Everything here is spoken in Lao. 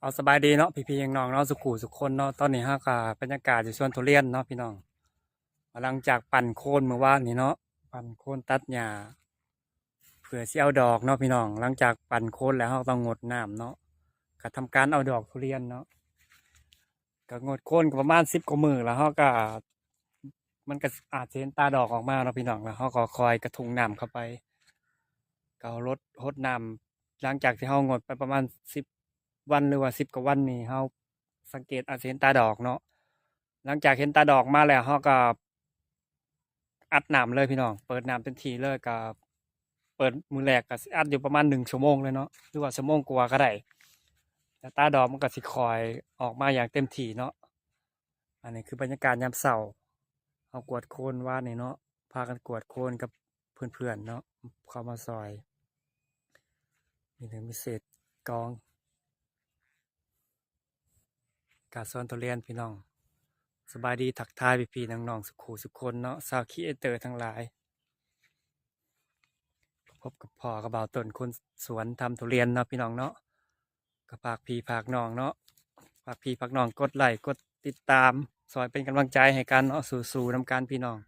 ເອົາ ສະບາຍດີເນາະ ພີ່ໆ ນ້ອງໆ ເນາະ ສູ່ຄູ່ສູ່ຄົນເນາະ. ຕອນນີ້ເຮົາກໍບັນຍາກາດຢູ່ສວນທຸລຽນເນາະ ພີ່ນ້ອງ. ຫຼັງຈາກປັ່ນໂຄນມື້ວານນີ້ເນາະ ປັ່ນໂຄນຕັດຫຍ້າເພື່ອຊິເອົາດອກເນາະ ພີ່ນ້ອງ. ຫຼັງຈາກປັ່ນໂຄນແລ້ວ ເຮົາຕ້ອງງົດນ້ຳເນາະ ກໍທຳການເອົາດອກທຸລຽນເນາະ. ກໍງົດໂຄນກໍປະມານສິບກວ່າມື້ແລ້ວ ເຮົາກໍ ມັນກໍອາດຊິເຫັນຕາດອກອອກມາເນາະ ພີ່ນ້ອງ. ແລ້ວເຮົາກໍຄ່ອຍກະທຸງນ້ຳເຂົ້າໄປ ກໍລົດ ຫົດນ້ຳ. ຫຼັງຈາກທີ່ເຮົາງົດໄປປະມານສິບວັນ ຫຼືວ່າສິບກວ່າວັນນີ້ ເຮົາສັງເກດອາດຊິເຫັນຕາດອກເນາະ. ຫຼັງຈາກເຫັນຕາດອກມາແລ້ວ ເຮົາກໍອັດນ້ຳເລີຍ ພີ່ນ້ອງ, ເປີດນ້ຳເຕັມທີ່ເລີຍ. ກໍເປີດມື້ແລກກໍຊິອັດຢູ່ປະມານໜຶ່ງຊົ່ວໂມງເລີຍເນາະ ຫຼືວ່າຊົ່ວໂມງກວ່າກໍໄດ້. ແລ້ວຕາດອກມັນກໍຊິຄ່ອຍອອກມາຢ່າງເຕັມທີ່ເນາະ. ອັນນີ້ຄືບັນຍາກາດຍາມເຊົ້າ ເຮົາກວດໂຄນວານນີ້ເນາະ, ພາກັນກວດໂຄນກັບເພື່ອນໆ ເນາະ ເຂົ້າມາຊ່ອຍ. ມີເຖິງມີເສດກອງ ກາດສວນທຸລຽນ ພີ່ນ້ອງ. ສະບາຍດີ ທັກທາຍພີ່ໆ ນ້ອງໆ ສູ່ຄູ່ສູ່ຄົນເນາະ ຊາວຄຣີເອເຕີທັງຫຼາຍ. ພົບກັບພໍ່ກັບບ່າວຕົ້ນ ຄົນສວນທຳທຸລຽນເນາະ ພີ່ນ້ອງເນາະ. ກໍຝາກພີ່ຝາກນ້ອງເນາະ ຝາກພີ່ຝາກນ້ອງກົດໄລ້ກົດຕິດຕາມ ຊ່ອຍເປັນກຳລັງໃຈໃຫ້ກັນເນາະ ສູ້ໆນຳກັນ ພີ່ນ້ອງ.